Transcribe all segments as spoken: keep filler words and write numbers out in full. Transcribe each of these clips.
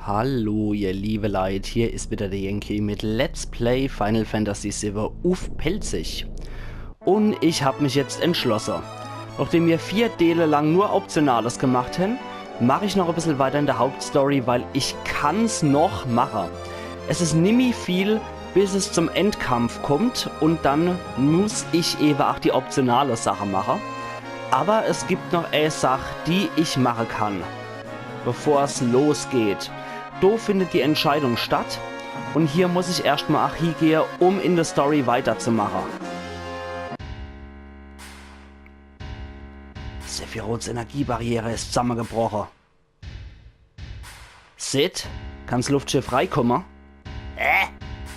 Hallo, ihr liebe Leit, hier is wieder der Yankee mit Let's Play Final Fantasy siwwe uff Pälzisch. Und ich hab mich jetzt entschlosse. Nachdem mir vier Deele lang nur Optionales gemacht hen, mach ich noch e bissel weiter in der Hauptstory, weil ich kann's noch mache. Es is nimmi viel, bis es zum Endkampf kommt und dann muss ich ewe ach die optionale Sache mache. Aber es gibt noch e Sach, die ich mache kann, bevor's losgeht. Do findet die Entscheidung statt und hier muss ich erscht mal ach hiegehe, um in der Story weiterzumache. Sephiroths Energiebarriere is zammegebroche. Cid, kann's Luftschiff reikumme? Hä?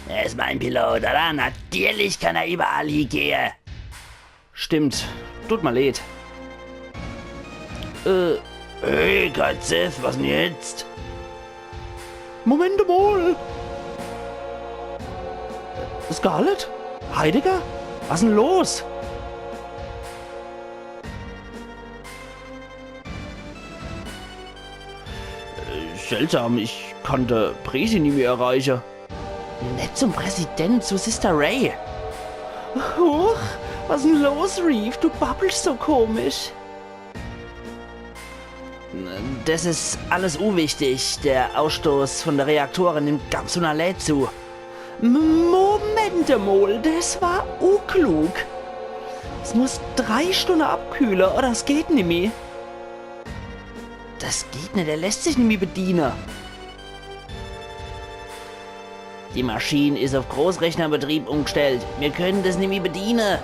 Er is mein Pilot, oder? Natürlich kann er iwwerall hiegehe. Stimmt. Tut mer leed. Äh. Hey, Cait Sith, was denn jetzt? Moment mol! Scarlet? Heidegger? Was denn los? Äh, seltsam, ich kann de Präsi nimmi erreiche. Net zum Präsident, zu Sister Ray. Huch, was denn los, Reeve? Du babblsch so komisch. Des is alles unwichtig. Der Ausstoß von de Reaktore nimmt ganz unnerlää zu. M-, Moment emol, des war uklug. Es muss drei Stunne abkühle, oder es geht nimmi. Des geht net, er lässt sich nimmi bediene. Die Maschin is uff Großrechnerbetrieb umgestellt. Mir können des nimmi bediene.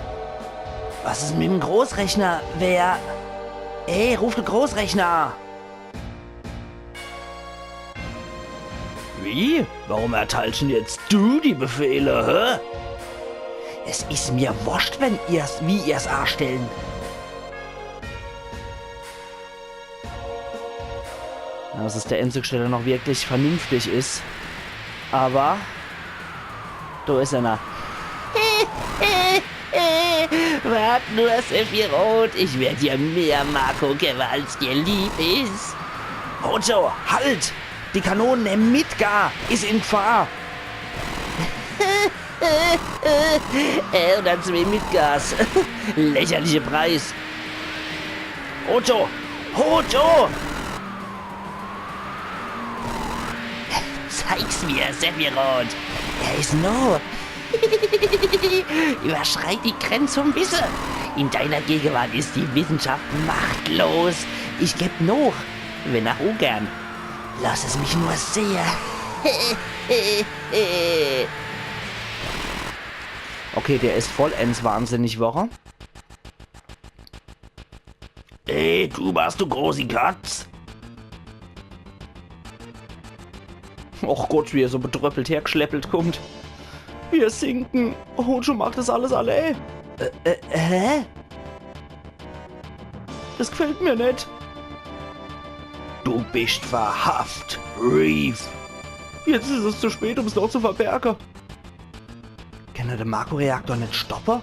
Was is mit dem Großrechner? Wer? Ey, ruf de Großrechner! Wie? Warum erteilst denn jetzt du die Befehle, hä? Es is mir wurscht, wenn ihr's, wie ihr's anstellen. Ja, des is der einzigste, der noch wirklich vernünftig is. Aber do is er noch. Wart nur, Sephiroth, ich werd dir mehr Mako gewwe, als dir lieb is. Hojo, halt! Die Kanone im Midgar is in Gefahr! Äh, oder zwei Midgars. Lächerliche Preis. Hojo! Hojo! Zeig's mir, Sephiroth! Er is no! Überschreit die Grenz vom Wisse! In deiner Gegenwart ist die Wissenschaft machtlos! Ich geb noch, wenn ach ungern. Lass es mich nur sehe! Okay, der is vollends wahnsinnig, woche? Ey, du, was, du großi Katz! Och Gott, wie er so bedröppelt hergschleppelt kommt. Wir sinken. Hojo macht des alles allää. Äh, äh, hä? Des gefällt mir net. Du bist verhaft, Reeve. Jetzt is es zu spät, um's noch zu verberge. Kann er de Mako-Reaktor net stoppe?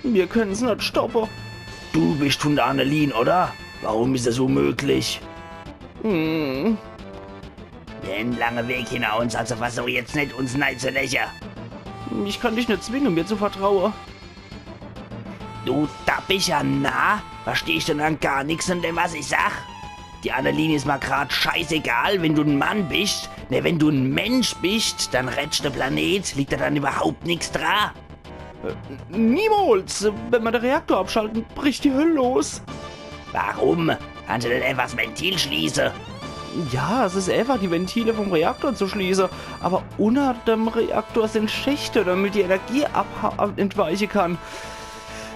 Mir können's net stoppe. Du bist von de Annelien, oder? Warum is es unmöglich? Hm. Den lange Weg hinner uns, also versuch jetzt net, uns neizuläche. Ich kann dich net zwinge, mir zu vertraue. Du dappischer Narr, verstehst du dann gar nix von dem, was ich sag? Die Annelien is ma grad scheißegal, wenn du en Mann bist. Ne, wenn du en Mensch bist, dann rettscht de Planet, liegt da dann überhaupt nix dra. Äh, niemals! Wenn ma de Reaktor abschalten, bricht die Höll los. Warum? Kannst du net einfach das Ventil schließe? Ja, es is einfach, die Ventile vom Reaktor zu schließe. Aber unner dem Reaktor sind Schächte, damit die Energie abha-, ab-, entweiche kann.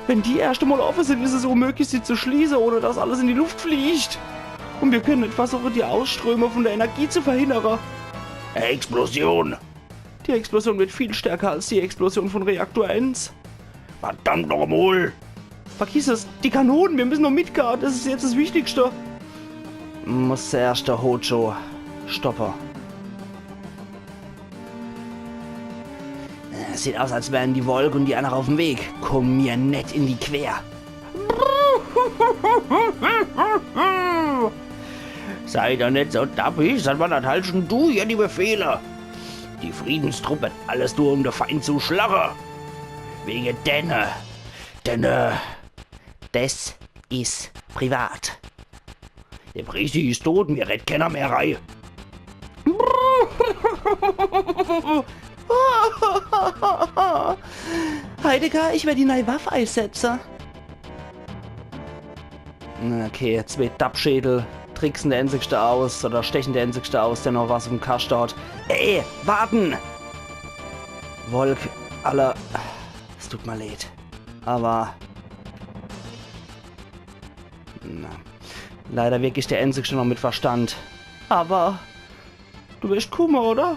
Wenn die erscht emol offe sind, is es unmöglich, sie zu schließe, ohne dass alles in die Luft fliegt. Und wir können net versuche, die Ausströme von der Energie zu verhindere. Explosion! Die Explosion wird viel stärker als die Explosion von Reaktor eins. Verdammt noch emol! Vergiss es, die Kanonen, wir müssen noch Midgar, das is jetzt das Wichtigste. Muss zuerscht de Hojo stoppe. Sieht aus, als wären die Wolk und die annere auf'm Weg. Komm mir net in die Quer. Sei doch net so dappisch, seit wann erteilsch dann du hier die Befehle? Die Friedenstrupp werd alles tue, um de Feind zu schlache. Wege denne, denne, des is privat. De Priesti is tot, mir redd kenner mehr rei. Heidegger, ich werd die nei Waff eisetze. Okay, zwee Dappschädel tricksen de Einzigste aus oder stechen de Einzigste aus, der noch was im Kaschte hat. Ey, warten! Wolk, Alter, es tut mir leid. Aber... Na, leider wirklich der Einzigste noch mit Verstand. Aber du wirst kumme, oder?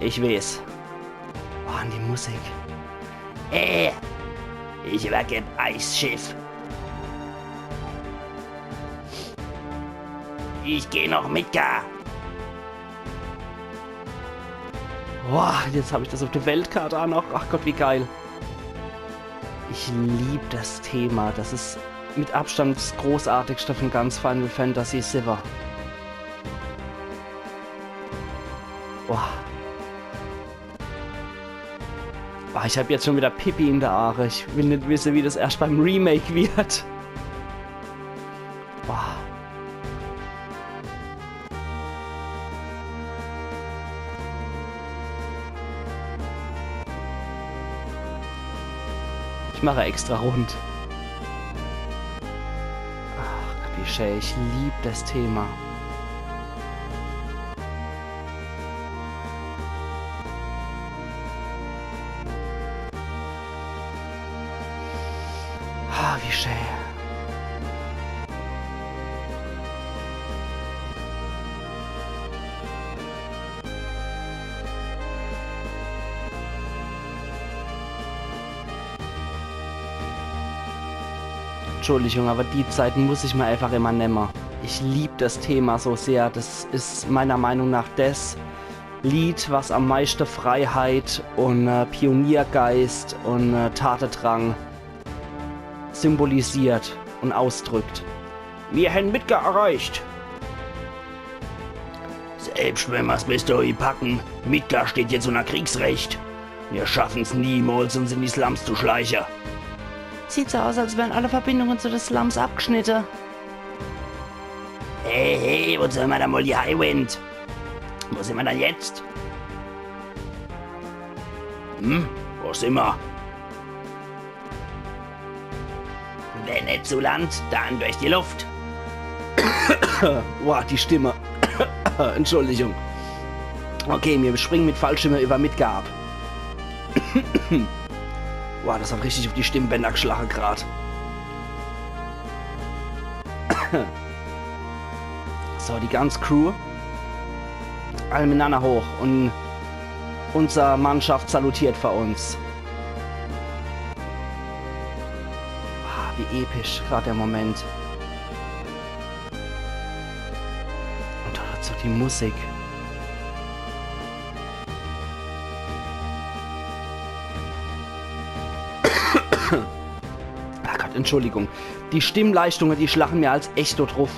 Ich weeß. Oh, an die Musik. Äh, ich werk im Eisschiff. Ich geh noch mit, Midgar. Boah, jetzt hab ich das auf der Weltkarte auch noch. Ach Gott, wie geil. Ich lieb das Thema. Das is mit Abstand das großartigste von ganz Final Fantasy Sieben. Boah. Boah, ich hab jetzt schon wieder Pipi in der Aare. Ich will net wisse, wie das erst beim Remake wird. Boah. Ich mache extra rund. Ach Gott, wie schön. Ich lieb das Thema. Ah, wie schön. Entschuldigung, aber die Zeit muss ich mir einfach immer nemme. Ich lieb das Thema so sehr. Das is meiner Meinung nach das Lied, was am meiste Freiheit und, äh, Pioniergeist und, äh, Tatedrang symbolisiert und ausdrückt. Mir hän Midgar erreicht. Selbst wenn mer's bis dohi packen, Midgar steht jetzt unter Kriegsrecht. Mir schaffen's niemals, uns in die Slums zu schleiche. Sieht so aus, als wären alle Verbindungen zu de Slums abgeschnitte. Hey, hey, wo soll mer dann mol die Highwind? Wo sin mer dann jetzt? Hm? Wo sin mer? Wenn net zu Land, dann durch die Luft. Boah, die Stimme. Entschuldigung. Okay, mir springen mit Fallschirme über Midgar ab. Boah, das hat richtig auf die Stimmbänder geschlagen grad. So, die ganze Crew. Alle miteinander hoch und unser Mannschaft salutiert für uns. Ah, wie episch grad der Moment. Und dazu die Musik. Ah Gott, Entschuldigung. Die Stimmleistungen, die schlachen mir als echt do druff.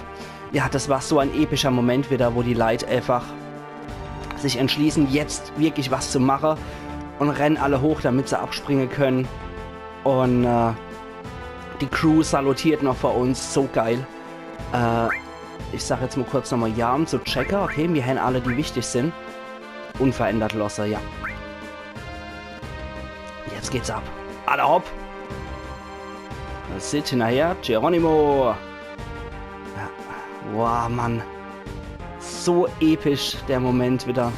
Ja, das war so ein epischer Moment wieder, wo die Leit einfach sich entschließen, jetzt wirklich was zu machen und rennen alle hoch, damit sie abspringen können. Und, äh, die Crew salutiert noch vor uns, so geil. Äh, ich sag jetzt mal kurz nochmal Ja, um zu checken. Okay, mir hän alle, die wichtig sind, unverändert losse, ja. Jetzt geht's ab. Alle hopp. Cid hinterher. Geronimo. Ja. Wow, Mann. So episch der Moment wieder.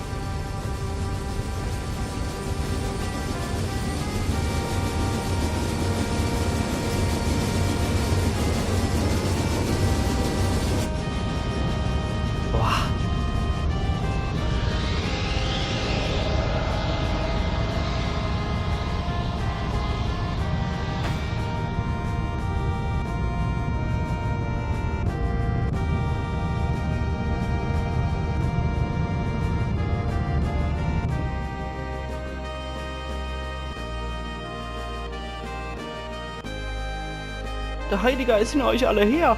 Boah. Der Heilige is hinner eich alle her.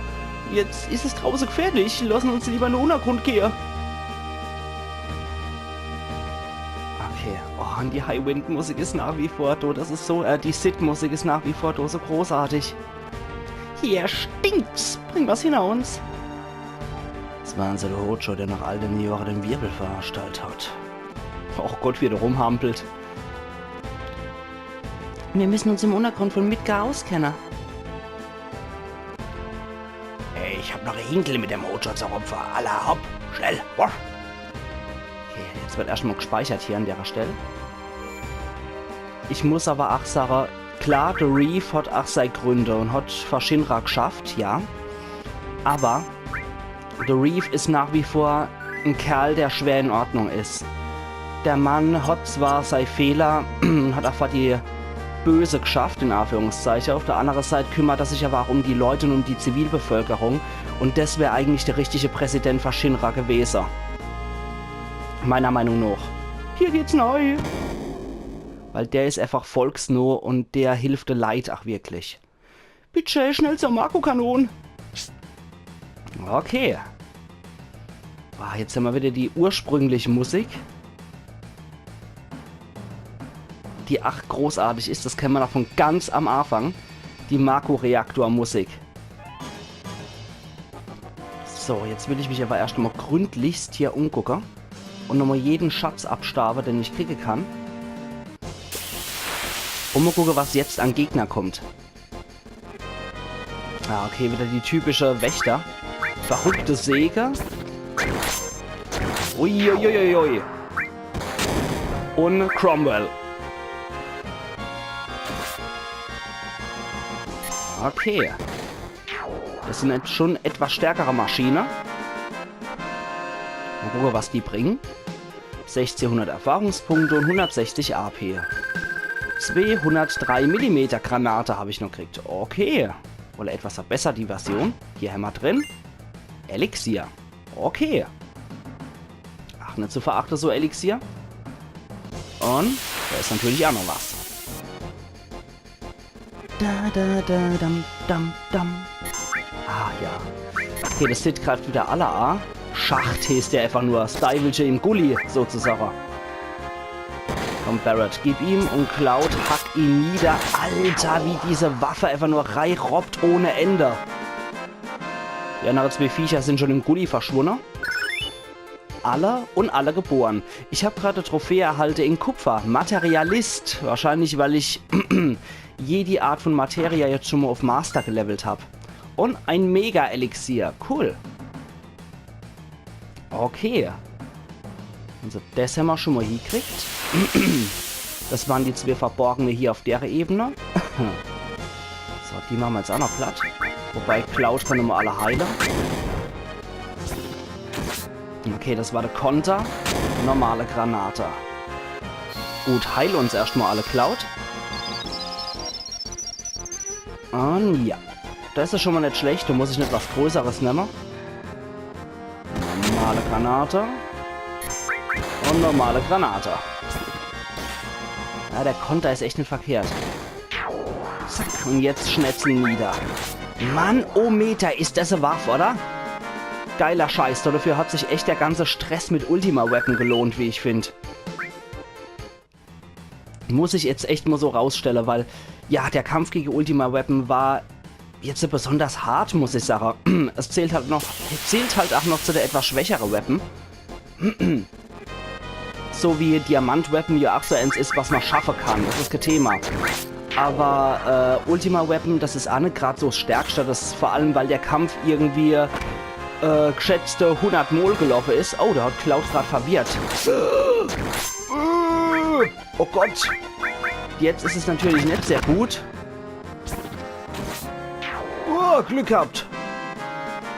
Jetzt is es drauße gefährlich. Lassen uns lieber in de Unnergrund gehe. Okay. Oh, und die Highwind-Musik is nach wie vor do. Das is so, äh, die Cid-Musik is nach wie vor do. So großartig. Hier stinkt's. Bring was hinner uns. Das war also der Hojo, der nach all den Johren den Wirbel veranstaltet hat. Och Gott, wie der rumhampelt. Wir müssen uns im Unnergrund von Midgar auskenne. Ey, ich hab noch e Hinkel mit dem Hojo zu rupfe. Alla hopp, schnell, wuff. Okay, jetzt wird erscht mal gespeichert hier an derer Stell. Ich muss aber ach sage, klar, de Reeve hat ach sei Gründe und hat for Shinra geschafft, ja. Aber de Reeve is nach wie vor en Kerl, der schwer in Ordnung is. Der Mann hat zwar sei Fehler, hat ach for die Böse geschafft, in Anführungszeiche. Auf der andere Seit kümmert er sich aber ach um die Leute und um die Zivilbevölkerung. Und das wär eigentlich der richtige Präsident for Shinra gewese. Meiner Meinung nach. Hier geht's nei. Weil der is einfach volksnoh und der hilft de Leit ach wirklich. Bitte schnell zur Mako-Kanon. Okay. Ah, jetzt hämmer wieder die ursprüngliche Musik. Die ach großartig is, das kennt mer noch von ganz am Anfang. Die Mako-Reaktor-Musik. So, jetzt will ich mich aber erscht mal gründlichst hier umgucke. Und nochmal jeden Schatz abstauwe, den ich kriege kann. Und mal gucke, was jetzt an Gegner kommt. Ah, okay, wieder die typische Wächter. Verrückte Säge. Uiuiuiui. Und Cromwell. Okay. Das sind jetzt schon etwas stärkere Maschine. Mal gucke, was die bringen. Sechzehnhundert Erfahrungspunkte und hundertsechzig A P. Zweihundertdrei Millimeter Granate hab ich noch gekriegt. Okay. Oder etwas verbessert die Version. Hier hämmer drin. Elixier. Okay. Ach, net zu verachte, so Elixier. Und da is natürlich auch noch was. Da, da, da, dam, dam, dam. Ah, ja. Okay, das sieht grad wieder alle a. Schacht heeßt der einfach nur. Steiwelche im Gully, sozusagen. Komm, Barret, gib ihm und Cloud, hack ihn nieder. Alter, wie diese Waffe einfach nur reirobbt ohne Ende. Die andere zwei Viecher sind schon im Gully verschwunden. Alle und alle geboren. Ich hab grad e Trophäe erhalte in Kupfer. Materialist. Wahrscheinlich, weil ich jedi Art von Materia jetzt schon mal auf Master gelevelt hab. Und ein Mega-Elixier. Cool. Okay. Also das hämmer schon mal hiekriegt. Das waren die zwei Verborgene hier auf der Ebene. So, die machen wir jetzt auch noch platt. Wobei, Cloud kann nochmal alle heile. Okay, das war der Konter. Normale Granate. Gut, heil uns erscht mal alle, Cloud. Und ja. Das is schon mal net schlecht. Da muss ich net was Größeres nemme. Normale Granate. Und normale Granate. Ja, der Konter is echt net verkehrt. Zack, und jetzt Schnetzel nieder. Mann, oh Meter, is das e Waff, oder? Geiler Scheiß, dafür hat sich echt der ganze Stress mit Ultima Weapon gelohnt, wie ich find. Muss ich jetzt echt mal so rausstelle, weil, ja, der Kampf gegen Ultima Weapon war jetzt besonders hart, muss ich sagen. Es zählt halt noch, zählt halt auch noch zu der etwas schwächere Weapon. So wie Diamant Weapon ja auch so eins is, was man schaffe kann. Das is kein Thema. Aber äh, Ultima Weapon, das is auch net grad so das Stärkste. Das is vor allem, weil der Kampf irgendwie äh, geschätzte hundert Mol gelaufe is. Oh, der hat Cloud grad verwirrt. Oh Gott. Jetzt is es natürlich net sehr gut. Oh, Glück gehabt.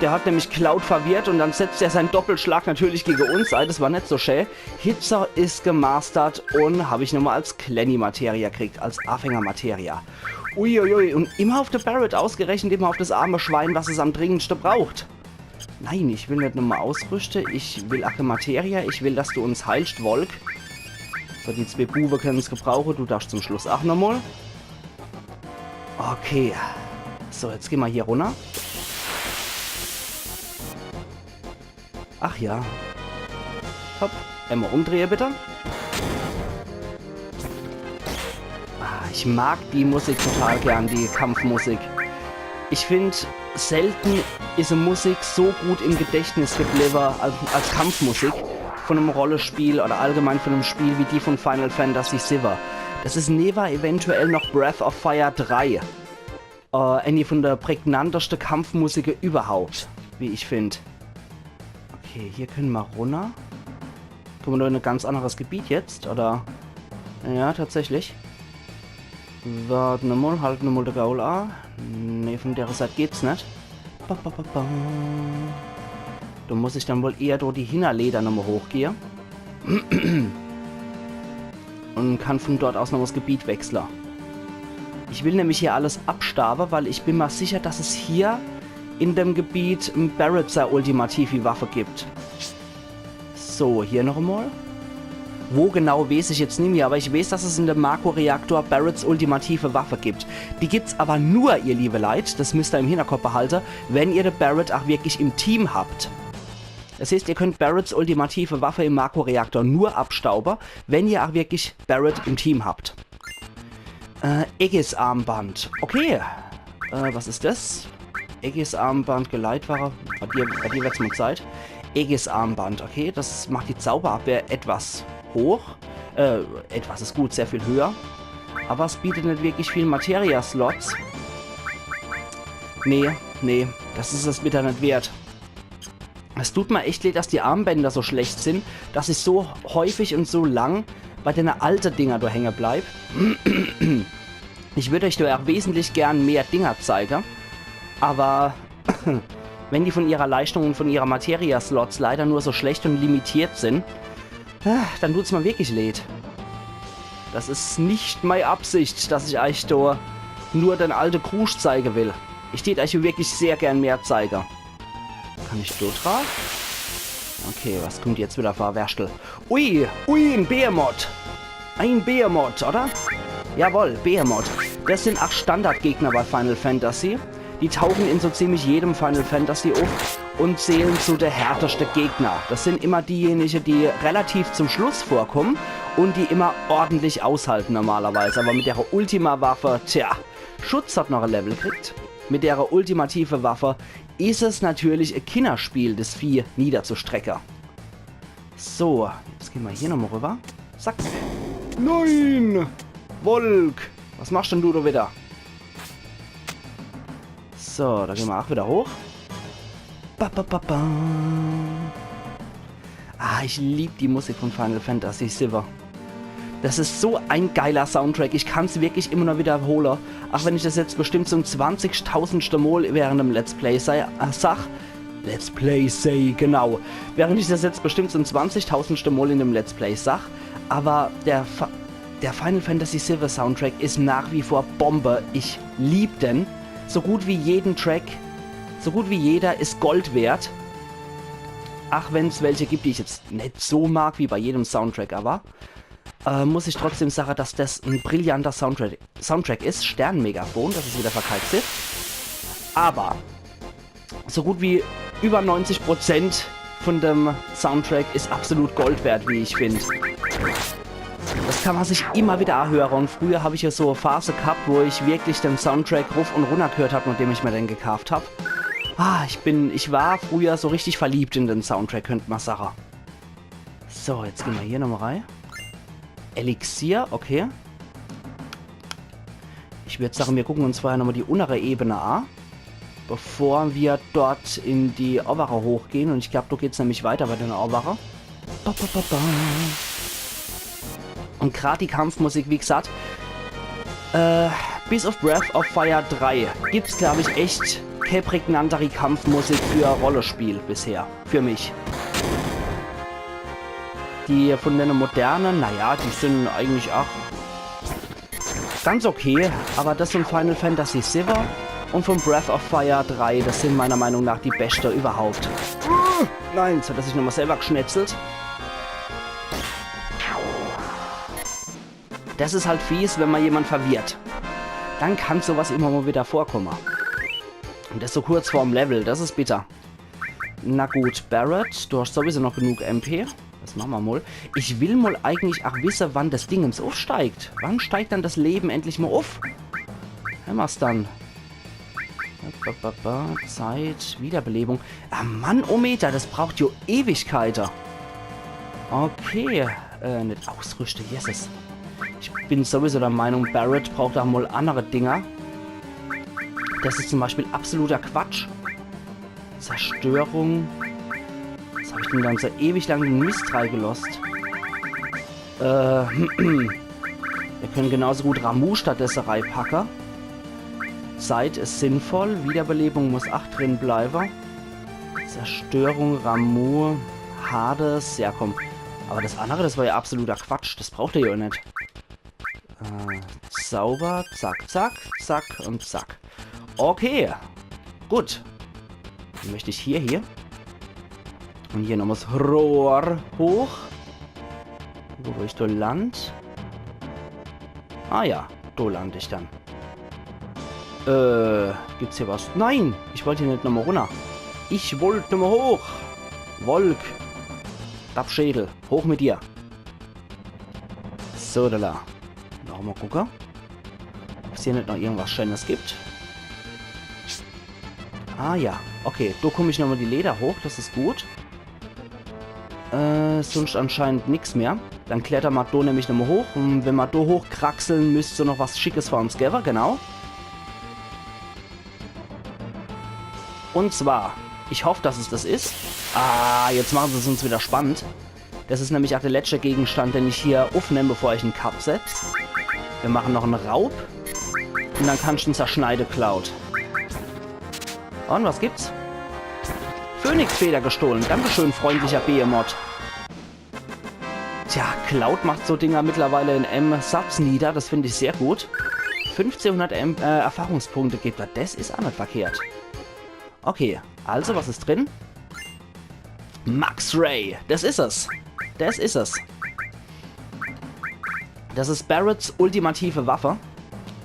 Der hat nämlich Cloud verwirrt und dann setzt er seinen Doppelschlag natürlich gegen uns ein. Das war net so schön. Hitzer is gemastert und hab ich nochmal als Klenni Materia gekriegt, als Anfänger Materia. Uiuiui, und immer auf de Barret ausgerechnet, immer auf das arme Schwein, was es am dringendste braucht. Nein, ich will net nochmal ausrüste, ich will Ache Materia, ich will, dass du uns heilst, Wolk. So, die zwei Buwe können's gebrauche, du darfst zum Schluss auch nochmal. Okay. So, jetzt geh ma hier runner. Ach ja. Hopp. Emol umdrehe, bitte. Ah, ich mag die Musik total gern, die Kampfmusik. Ich find, selten is e Musik so gut im Gedächtnis gebliwwe als, als Kampfmusik von em Rollespiel oder allgemein von em Spiel wie die von Final Fantasy siwwe. Das is newer eventuell noch Breath of Fire drei. Äh, eine von der prägnanteste Kampfmusike überhaupt, wie ich find. Okay, hier könne ma runner. Komme ma do in e ganz anneres Gebiet jetzt, oder? Ja, tatsächlich. Wart emol, halt emol de Gaul a. Nee, von der Seit geht's net. Ba, ba, ba, ba. Do muss ich dann wohl eher durch die Hinnerleder nochmol hochgehe. Und kann von dort aus noch das Gebiet wechsle. Ich will nämlich hier alles abstauwe, weil ich bin ma sicher, dass es hier in dem Gebiet em Barret sei ultimative Waffe gibt. So, hier noch emol. Wo genau, weeß ich jetzt nimmi, aber ich weeß, dass es in dem Mako-Reaktor Barrets ultimative Waffe gibt. Die gibt's aber nur, ihr liebe Leit, das müsst ihr im Hinterkopf behalte, wenn ihr de Barret auch wirklich im Team habt. Das heißt, ihr könnt Barrets ultimative Waffe im Mako-Reaktor nur abstaube, wenn ihr auch wirklich Barret im Team habt. Äh, Aegis-Armband. Okay. Äh, was is das? Aegis-Armband, Geleitwaffe. Bei dir, bei dir wird's mal Zeit. Aegis-Armband, okay. Das macht die Zauberabwehr etwas hoch. Äh, etwas is gut, sehr viel höher. Aber es bietet net wirklich viel Materia-Slots. Nee, nee, das is es wieder net wert. Es tut mir echt leid, dass die Armbänder so schlecht sind, dass ich so häufig und so lang bei dene alte Dinger do hänge bleib. Ich würd euch do ja auch wesentlich gern mehr Dinger zeige, aber wenn die von ihrer Leistung und von ihrer Materia-Slots leider nur so schlecht und limitiert sind, ah, dann tut's mir wirklich leid. Das is nicht mei Absicht, dass ich euch do nur den alte Krusch zeige will. Ich tät euch wirklich sehr gern mehr zeige. Kann ich do drauf? Okay, was kommt jetzt wieder für e Werschtel? Ui, ui, en Behemoth. En Behemoth, oder? Jawohl, Behemoth. Das sind auch Standardgegner bei Final Fantasy. Die tauchen in so ziemlich jedem Final Fantasy auf und zählen zu de härteste Gegner. Das sind immer diejenige, die relativ zum Schluss vorkommen und die immer ordentlich aushalten normalerweise. Aber mit der Ultima-Waffe, tja, Schutz hat noch e Level kriegt. Mit der ultimative Waffe is es natürlich e Kinnerspiel, das Vieh niederzustrecke. So, jetzt geh ma hier nochmal rüber. Zack. Nein! Wolk! Was machst denn du da wieder? So, da geh ma auch wieder hoch. Ba, ba, ba, ba. Ah, ich lieb die Musik von Final Fantasy siwwe. Das is so ein geiler Soundtrack. Ich kann's wirklich immer nur wiederhole. Auch wenn ich das jetzt bestimmt zum zwanzigtausendste Mol während dem Let's Play sei, äh, sag. Let's Play sei, genau. Während ich das jetzt bestimmt zum zwanzigtausendste Mol in dem Let's Play sag. Aber der, Fa der Final Fantasy siwwe Soundtrack is nach wie vor Bombe. Ich lieb den. So gut wie jeden Track, so gut wie jeder is Gold wert. Ach, wenn's welche gibt, die ich jetzt net so mag wie bei jedem Soundtrack, aber äh, muss ich trotzdem sage, dass das en brillanter Soundtrack, Soundtrack is. Sternmegafon, das is wieder verkalkt. Aber so gut wie über neunzig Prozent von dem Soundtrack is absolut Gold wert, wie ich find. Das kann ma sich immer wieder ahöre. Und früher hab ich ja so e Phase gehabt, wo ich wirklich den Soundtrack ruf und runner gehört hab, nachdem ich mir den gekauft hab. Ah, ich bin, ich war früher so richtig verliebt in den Soundtrack, könnt ma sage. So, jetzt geh ma hier nochmal rein. Elixier, okay. Ich würd sagen, wir gucken uns vorher nochmal die untere Ebene an, bevor wir dort in die obere hochgehen. Und ich glaub, do geht's nämlich weiter bei den obere. Ba, ba, ba, ba. Und grad die Kampfmusik, wie gesagt, äh, bis auf Breath of Fire drei gibt's, glaub ich, echt kä prägnantere Kampfmusik für Rollenspiel bisher. Für mich. Die von dene modernen, naja, die sind eigentlich auch ganz okay, aber das von Final Fantasy siwwe und von Breath of Fire drei, das sind meiner Meinung nach die beste überhaupt. Nein, jetzt hat er sich nochmal selber geschnetzelt. Das is halt fies, wenn ma jemand verwirrt. Dann kann sowas immer mal wieder vorkommen. Und das so kurz vorm Level, das is bitter. Na gut, Barret, du hast sowieso noch genug M P. Das mache mer mol. Ich will mol eigentlich ach wisse, wann das Dingens uffsteigt. Wann steigt dann das Lewe endlich mol uff? Hämmer's dann? Ba, ba, ba, Zeit, Wiederbelebung. Ah, Mann, oh Meter, das braucht jo Ewigkeite. Okay, äh, net ausrüschte, Jesus. Ich bin sowieso der Meinung, Barret braucht ach mol annere Dinger. Das is zum Beispiel absoluter Quatsch. Zerstörung. Was hab ich denn dann so ewig lang den Mist reigelost? Äh, mir können genauso gut Ramuh stattdesse reipacke. Zeit is sinnvoll. Wiederbelebung muss ach drin bleibe. Zerstörung, Ramuh, Hades. Ja, komm. Aber das annere, das war ja absoluter Quatsch. Das braucht er ja net. Äh, Zauber, zack, zack, zack und zack. Okay. Gut. Dann möcht ich hier, hier. Und hier nochmol das Rohr hoch. Wo ich do land? Ah ja, do land ich dann. Äh, gibt's hier was? Nein, ich wollt hier net nochmol runner. Ich wollt nochmol hoch. Wolk. Dappschädel, hoch mit dir. So, da, da. Nochmol gucke, ob's hier net noch irgendwas Schönes gibt. Ah ja, okay, do komm ich nochmol die Leder hoch, das is gut. Äh, sunscht anscheinend nix mehr. Dann kletter mer do nämlich nochmol hoch. Und wenn mer do hochkraxeln, müsst so noch was Schickes für uns gewwe, genau. Und zwar, ich hoff, dass es das is. Ah, jetzt mache se's uns wieder spannend. Das is nämlich ach der letschte Gegenstand, den ich hier uffnemm, bevor ich en Cut setz. Mir mache noch en Raub. Und dann kannst du en zerschneide, Cloud. Und was gibt's? Phönixfeder gestohlen. Dankeschön, freundlicher Behemoth. Tja, Cloud macht so Dinger mittlerweile in em Satz nieder. Das find ich sehr gut. Fünfzehnhundert M äh, Erfahrungspunkte gibt er. Das is ach net verkehrt. Okay, also was is drin? Max Ray. Das is es. Das is es. Das is Barrets ultimative Waffe.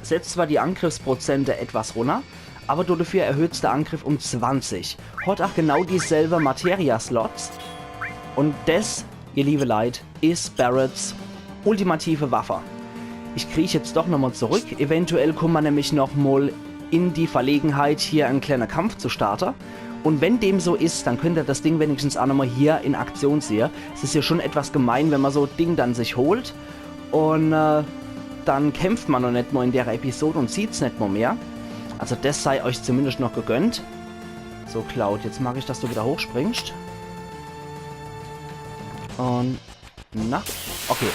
Setzt zwar die Angriffsprozente etwas runner, aber dodefür erhöht's de Angriff um zwanzig. Hat ach genau dieselbe Materia-Slots. Und das, ihr liebe Leit, is Barrets ultimative Waffe. Ich krieg jetzt doch nochmol zurück. Eventuell kummen mer nämlich nochmol in die Verlegenheit, hier en kleine Kampf zu starte. Und wenn dem so is, dann könnt er das Ding wenigstens ach nochmol hier in Aktion sehe. Es is ja schon etwas gemein, wenn mer so Ding dann sich holt. Und äh, dann kämpft mer noch net mol in der Episode und sieht's net mol mehr. Also das sei euch zumindest noch gegönnt. So, Cloud, jetzt mag ich, dass du wieder hochspringst. Und na, okay.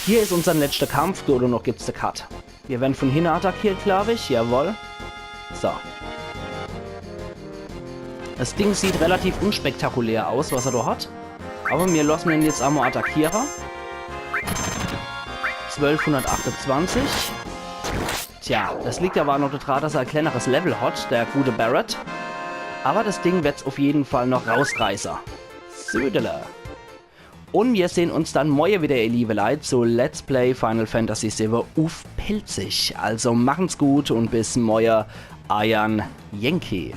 Hier is unsern letschter Kampf, do noch gibt's de Cut. Mir werden von hinne attackiert, glaub ich. Jawohl. So. Das Ding sieht relativ unspektakulär aus, was er do hat. Aber mir lassen ihn jetzt einmal attackieren. Zwölfhundertachtundzwanzig. Tja, das liegt aber auch noch daran, dass er ein kleineres Level hat, der gute Barret. Aber das Ding wird's auf jeden Fall noch rausreißen. Södele. Und wir sehen uns dann morgen wieder, ihr liebe Leute, zu Let's Play Final Fantasy sieben uff Pälzisch. Also machen's gut und bis morgen, eiern Yankee.